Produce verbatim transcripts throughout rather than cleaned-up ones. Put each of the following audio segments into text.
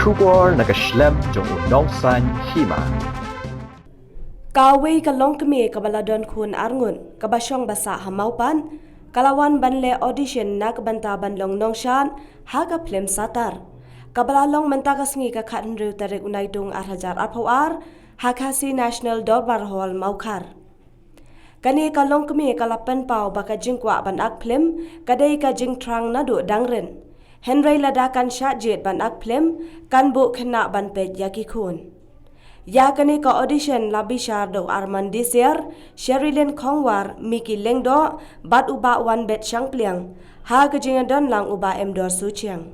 Khubor na ka shlem jong u nongsan hima. Kawei ka longkmie kaba la don khun arngut, kaba shong basah ha Mawpat, ka la wan ban leh audition na ka bynta ban long nongshad ha ka phlim Satar, kaba la long mynta ka sngi ka khathynriew tarik u Naitung ar hajar arphew ar, ha Khasi National Dorbar Hall, Mawkhar. Kane ka longkmie ka la pynpaw ba ka jingkwah ban ak phlim ka dei ka jingthrang naduh dang rit. Hynrei lada kan shah jied ban ak phlim, kan buh khynnah ban peit ïa ki khun. Ïa kane ka audition la bishar da u Arman Disiar, Sherilyn Khongwar, Miki Lyngdoh, bad u Bah Wanbet Shangpliang, ha ka jingdon lang u Bah Emdor Suchiang.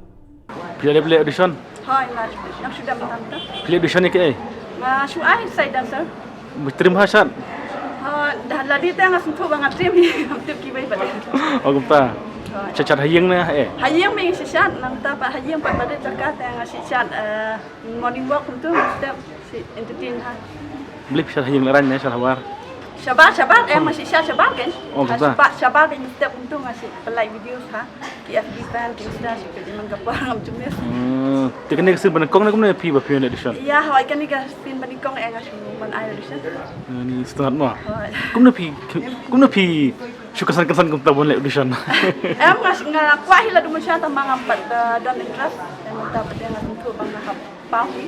Phi la dep leh audition? Hooid, nga, nga shu dep mynta. Phi leh audition ïa kaei? Nga shu ai side dancer. Ba trim ha shad? Hooid, da la dei te nga sngewthuh ba nga trim hi, ngam tip kiwei pat. Oh, kumta. Hooid. Sha shad ha ïing ne ha eh? Ha ïing me sha shad, nangta pat ha ïing pat ba dei jaka te nga sha shad, eh, morning walk kumtu, step, shi entertain ha. Balei phi shad ha ïing, lehrain ne shad habar? Shabar, shabar, eh, ma shi shad shabar kan? Oh, kumta. Shabar, shabar kan step kumtu, nga shi pynlait videos ha. Ki F B fan, ki Insta, shi pynlait man ka por ngam jumit. Hmm, te kane ka sien ba nyngkong ne kumne phi ba phi wan audition? Ïa, hooid, kane ka sien ba nyngkong eh nga shu wan ai audition. Ni sngewtynnat mo. Hooid. Kumne phi, kumne phi shu kynsan kynsan kumta ban leh audition? Em, nga, nga kwah hi la dum sha tang ma ngam pat, eh, don interest. Em, mynta pat nga sngewthuh ba nga hap paw hi.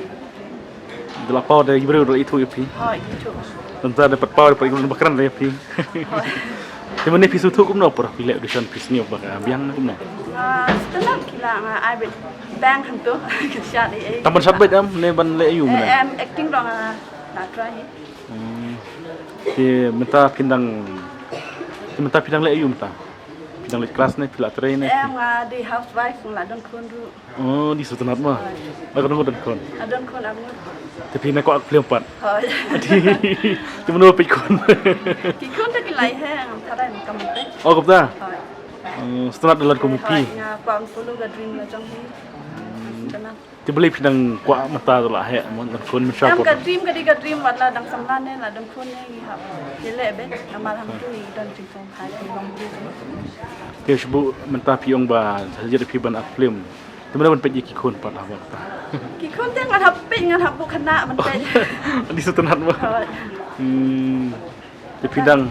Da la paw da i briew da la ithuh ïa phi. Hooid, ithuh. Mynta da pat paw da pat i briew ba kren da ïa phi. Hooid. Te mynne phi sngewthuh kumno por phi leh audition, phi sngew ba ka biang ne kumno? Nga sngewtynnat, ki la, nga ai beit bang hangto. Ki shad ei ei. Tang ban shad beit em ne ban leh aïu mynne? Eh, em, acting ruh nga la try hi. Hmm. Te mynta phi dang, te mynta phi dang leh aïu mynta? Phi dang leit klas ne, phi la trei ne? Em, nga dei housewife, nga la don khun ruh. Oh, dei sngewtynnat mo. Hooid. La ka don khun? La don khun arngut. Te phi nang kwah ak phlim pat? Hooid. Te mano peit khun? Ki khun te ki la ïaid, ngam tharai, ngam kam peit. Oh, kumta? Hooid. Oh, sngewtynnat da la don khun phi. Hooid, nga kwah ban follow ka dream la jong hi. Sngewtynnat. Te balei phi dang kwah mynta da la heh mo, don khun, mynshuwa? Em, ka dream ka dei ka dream, wat la dang samla ne, la don khun ne, ngi hap ïaleh beit, namar hangtu ngi don jingsngewbha, ngi long briew. Te shu buh mynta phi ong ba sa jied phi ban ak phlim. Te mynno ban peit ïa ki khun pat haba kata? Ki khun te ngan hap peit, ngan hap buh khynnah ban peit. Dei sngewtynnat mo. Hooid. Hmm. Te phi dang,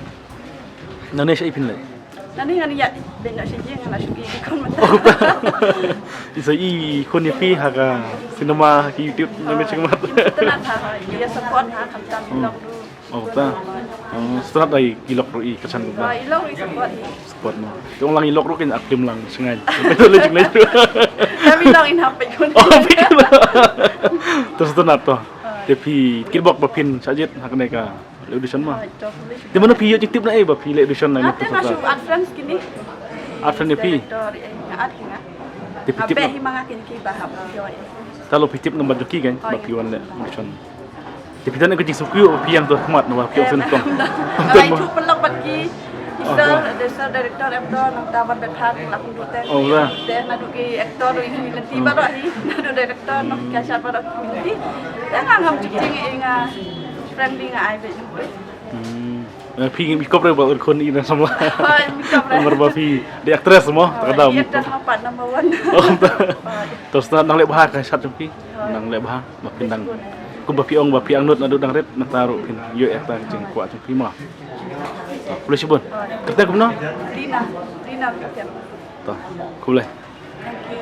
nangne shaei phin leit? Nangne ngan ïaid beit noh sha ïing, ngan la shu ïohi ki khun mynta. Oh, kumta. I sa ïohi khun ïa phi ha ka cinema, ha ki YouTube, nangne shakhmat. Te ngan ha, ïa support ha, khamtam i lok ruh. Oh, kumta. Oh, sngewtynnat da i lok ruh i kyrshan kumta. Oh, i lok ruh i support i. Support mo. Te ong lang i lok ruh kin ak phlim lang sngewbha. Te leit jingngeit ruh. Te mi lok in hap peit khun. Oh, peit khun. Te sngewtynnat to. Te phi kitbok ba phin shah jied ha kane ka leh audition mo. Hooid, to, phi leh. Te mano phi ïoh jingtip na ei ba phi leh audition na? Ah, te nga shu add friends kine. Add friend ïa phi? Director, eh, nga add ki nga. Te phi tip na? Beh hi ma nga kine ki ba hap ïoh. Te la phi tip namar jong ki kan ba phi wan leh audition. Te phi don ka jingsngewkhia ba phi ïam to khmat na ba phi ong sngewthuh. Nga ithuh paralok bad ki. Ki sir, the sir director em to, nangta Wanbet Phan, la pynduh teng. Oh, la. Te naduh ki actor ruh ki lynti baroh hi, naduh director, nong ki shad baroh ki lynti. Te nga ngam ju tieng ei, nga friendly, nga ai beit. Hmm. Eh, phi ngi kop re ba ur khun i na samla. Hooid, ngi kop re. Namar ba phi dei actress mo, ta ka daw. Hooid, actress mo pat number one. Oh, ta. Hooid. Te sngewtynnat, nang leh bha ka shad jong phi. Hooid. Nang leh bha, ba phin dang. Kumba phi ong ba phi angnud naduh dang rit, mynta ruh phin ïoh ïa kata ka jingkwah jong phi mo. Khublei shibun. Hooid. Kyrteng kumno? Rina, Rina Ruthiam. To, khublei. Thank you.